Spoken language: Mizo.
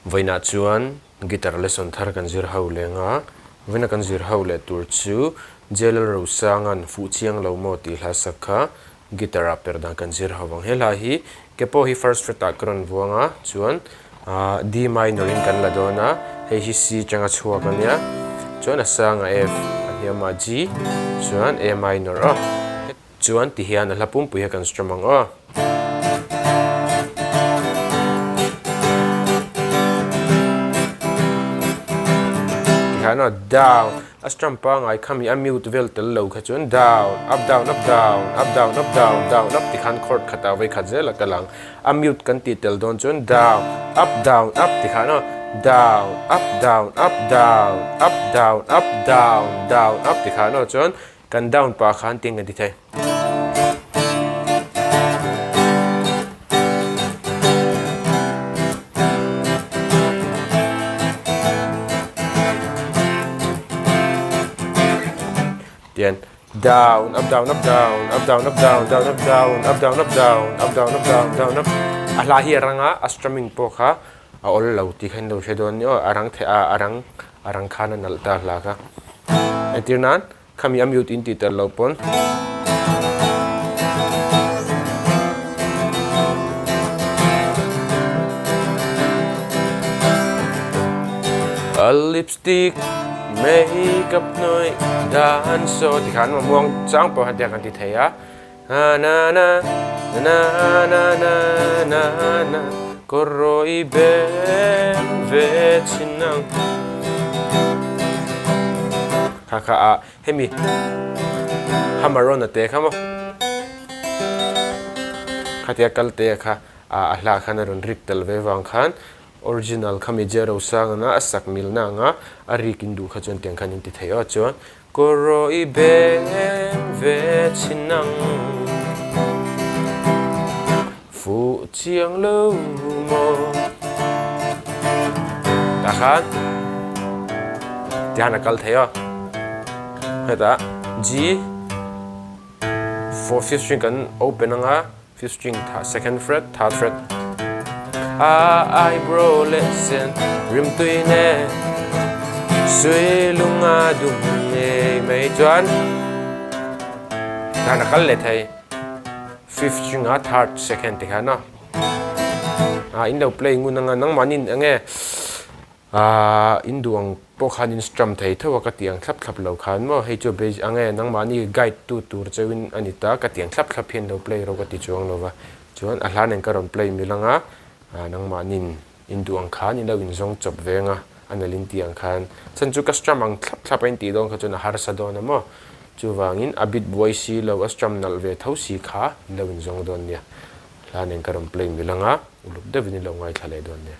Vawiinah chuan guitar lesson thar kan zir ho leng a, vawiina kan zir ho leh tur chu JLL Rosanga'n fuh chiang lo maw tih hla sak kha guitar ah per dan kan zir ho vang. He hla hi ke pawh hi first fret ah ka rawn vuang a, chuan D minor in kan la dawn a, hei hi C atanga chhuak a nia, chuan a sangah F, a hniamah G, chuan A minor aw. Chuan ti hian a hla pumpui hi kan strum ang aw. Ti hian aw down a strum pangai khami a mute vel tel lo kha chuan down up down up down up down up down down up ti khan chord khatah vei khat zel a kal ang. A mute kan tih tel dawn chuan down up down up ti khan aw down up down up down up down up down down up ti khan aw chuan Kan down pah khan ting a ti thei. Tian down up down up down up down up down down up down up down up down up down up down down up a hla hi a rang a a strumming pawh kha a awl lo tih kha in lo hre dawn nia aw a rang the a a rang a rang khan a nalh ta hla kha entir nan Khami a mute in tih tel lo pawn. A lipstick makeup hnuai dan saw ti khan muang chang pawh han tiang kan ti thei a. Na na na na na na na na kawrawi bem ve chin ang. Kha kha a hemi hammer rawn a te kha maw khatia kal te kha a hla khan a rawn rik tel ve vang khan original khami Jero Sangana a sak milna anga a rik in duh kha chuan tiang khan in ti thei aw chuan Kawrawi bem ve chin ang fuh chiang lo maw tah khan tihan a kal thei a hetah G fourth fifth string kan open anga fifth string second fret third fret a eyebrow leh sen rimtui nen sui lunga dum ngei mai chuan khan a kal leh thei fifth string a third second ti khan a ah in lo play ngun anga nangmahni enge Aaa in duh ang pawh khan in strum thei tho a ka ti ang thlap thlap lo khan maw hei chu base ang e nangmahni guide tu tur cheuhin a ni ta ka ti ang thlap thlap hian lo play rawh ka ti chuang lo va chuan a hlan eng ka rawn play mil anga aaa nangmahniin in duh ang khan in lo inzawng chawp veng a a nalh in tih ang khan chhan chu ka strum ang thlap thlap a in tih dawn kha chuan a harsa dawn a maw chuvangin a bit buai si lo a strum nalh ve tho si kha in lo inzawng dawn nia hlan eng ka rawn play mil anga uluk deuhin in lo ngaithla leh dawn nia.